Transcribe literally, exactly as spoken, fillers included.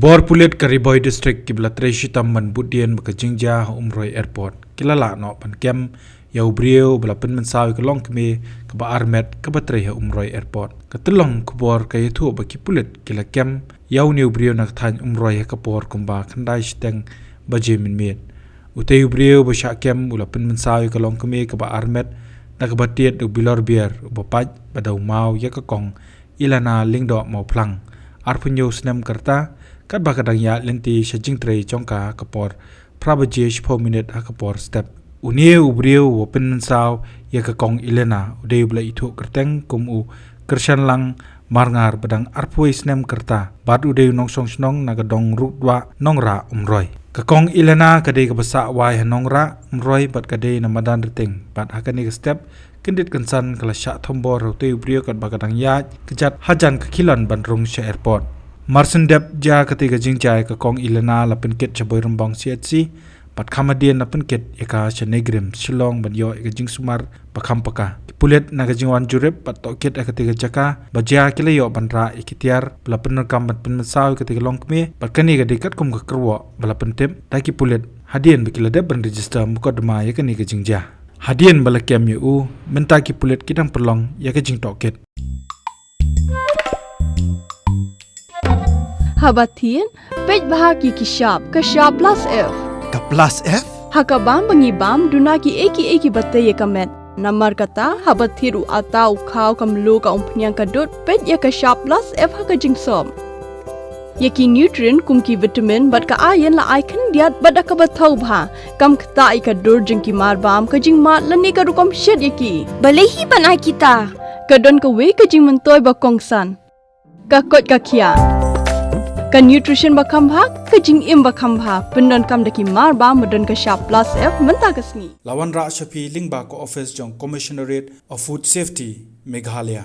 Bor pulit ka Ri Bhoi District kiba la trei shitom ban bud dien bad ka jingjia ha Umroi Airport ki la lah noh ban kem ïa u briew ba la pynmynsaw ïa ka longkmie kaba armet kaba trei ha Umroi Airport. Ka tyllong khubor ka ïathuh ba ki pulit ki la kem ïa une u briew na ka thaiñ Umroi ha ka por kumba khyndai shiteng baje mynmiet. Utei u briew ba shah kem u la pynmynsaw ïa ka longkmie kaba armet da kaba tied da u bilor bier uba pait bad da u maw ïa ka kong Ilana Lyngdoh Mawphlang, arphew hynñiew snem ka rta, katba ka dang ïaid lynti sha jingtrei jong ka ha ka por phra baje shiphew minit ha ka por step. Une u briew uba pynmynsaw ïa ka kong Ilana u dei uba la ithuh kyrteng kum u Kyrshanlang Marngar ba dang arphew wei snem ka rta bad u dei u nongshong shnong na ka dong Rukdwah, Nongrah, Umroi. Ka kong Ilana ka dei kaba sah wai ha Nongrah, Umroi bad ka dei na madan Rting bad ha kane ka step kyndit kynsan ka la shah thombor ha utei u briew katba ka dang ïaid kjat hajan ka khilon ban rung sha airport. Marsien dep jia katei ka jingjia, ka kong Ilana la pynkit sha Bhoirymbong C H C bad kham hadien la pynkit ïa ka sha NEIGRIHMS Shillong ban ïoh ïa ka jingsumar ba kham paka. Ki pulit na ka jingwan jurip bad tohkit ha katei ka jaka ba jia ki la ïoh ban rah ïa ki tiar ba la pyndonkam ban pynmynsaw ïa katei ka longkmie bad kane ka dei katkum ka kyrwoh ba la pyntip da ki pulit hadien ba ki la dep ban register mukotduma ïa kane ka jingjia. Hadien ba la kem ïa u, mynta ki pulit ki dang pynlong ïa ka jingtohkit. Haba thied, peit bha ki ki shap, ka shap plus F. Ka plus F? Ha ka bam ba ngi bam, duna ki ei ki ei kiba tei ïa ka met. Namar kata, haba thied u atta, u khaw, ka mluh, ka umphniang, ka dud, peit ïa ka shap plus F ha ka jingsop. Ïa ki nutrient kum ki vitamin bad ka iron la ai khyndiat bad da kaba thaw bha, kam ktah ïa ka dur jong ki mar bam, ka jingmad lane ka rukom shet ïa ki. Balei hi ban ai kita? Ka don kawei ka jingmyntoi ba kongsan. Ka koit ka khiah. Ka nutrition ba kham bha, ka jingim ba kham bha, pyndonkam da ki mar bam ba don ka shap plus F mynta ka sngi. La wanrah sha phi lyngba ka office jong Commissionerate of Food Safety, Meghalaya.